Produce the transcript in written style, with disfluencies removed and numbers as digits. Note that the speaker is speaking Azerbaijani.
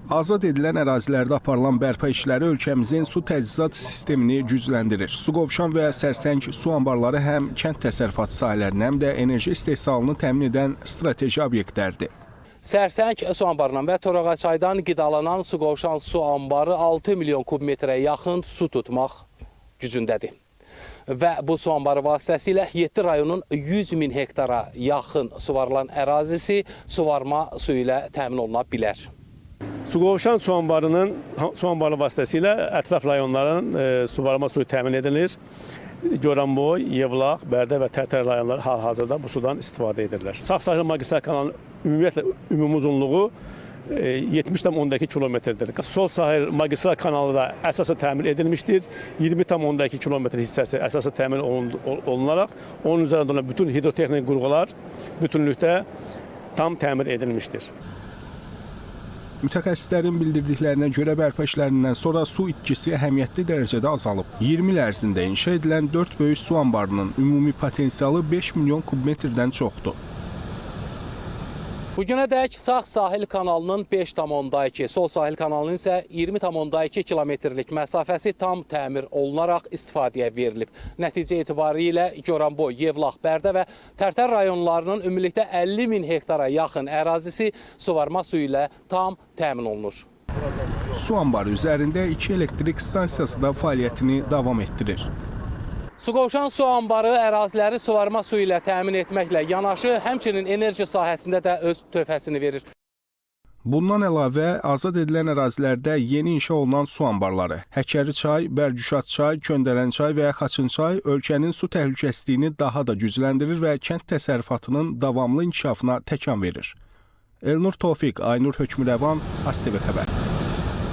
Azad edilən ərazilərdə aparılan bərpa işləri ölkəmizin su təchizat sistemini gücləndirir. Suqovuşan və Sərsəng su anbarları həm kənd təsərrüfatı sahələrini, həm də enerji istehsalını təmin edən strateji obyektlərdir. Sərsəng su anbarından və Torağa çaydan qidalanan Suqovuşan su anbarı 6 milyon kub metrə yaxın su tutmaq gücündədir. Və bu su anbarı vasitəsilə 7 rayonun 100 min hektara yaxın suvarılan ərazisi suvarma suyu ilə təmin oluna bilər. Suqovuşan su anbarının su anbarı vasitəsilə ətraf rayonların suvarma suyu təmin edilir. Goranboy, Yevlax, Bərdə və Tərtər rayonları hal-hazırda bu sudan istifadə edirlər. Sağ sahil magistral kanalının ümumiyyətlə ümumi uzunluğu 70,2 kilometrdir. Sol sahil magistral kanalı da əsası təmir edilmişdir. 20,2 kilometr hissəsi əsası təmir olunaraq onun üzərində olan bütün hidrotexnik qurğular bütünlükdə tam təmir edilmişdir. Mütəxəssislərin bildirdiklərinə görə bərpa işlərindən sonra su itkisi əhəmiyyətli dərəcədə azalıb. 20 il ərzində inşa edilən 4 böyük su anbarının ümumi potensialı 5 milyon kubmetrdən çoxdur. Bu günədək sağ sahil kanalının 5,2, sol sahil kanalının isə 20,2 kilometrlik məsafəsi tam təmir olunaraq istifadəyə verilib. Nəticə etibarilə Goranboy, Yevlax, Bərdə və Tərtər rayonlarının ümumilikdə 50 min hektara yaxın ərazisi suvarma suyu ilə tam təmin olunur. Su anbarı üzərində 2 elektrik stansiyası da fəaliyyətini davam etdirir. Suqovuşan su anbarı əraziləri suvarma suyu ilə təmin etməklə yanaşı, həmçinin enerji sahəsində də öz töhfəsini verir. Bundan əlavə, azad edilən ərazilərdə yeni inşa olunan su anbarları, Həkəri çay, Bərgüşad çay, Köndələn çay və Xaçın çay ölkənin su təhlükəsizliyini daha da gücləndirir və kənd təsərrüfatının davamlı inkişafına təkan verir. Elnur Tofiq, Aynur Hökmürəvan, ASTV xəbər.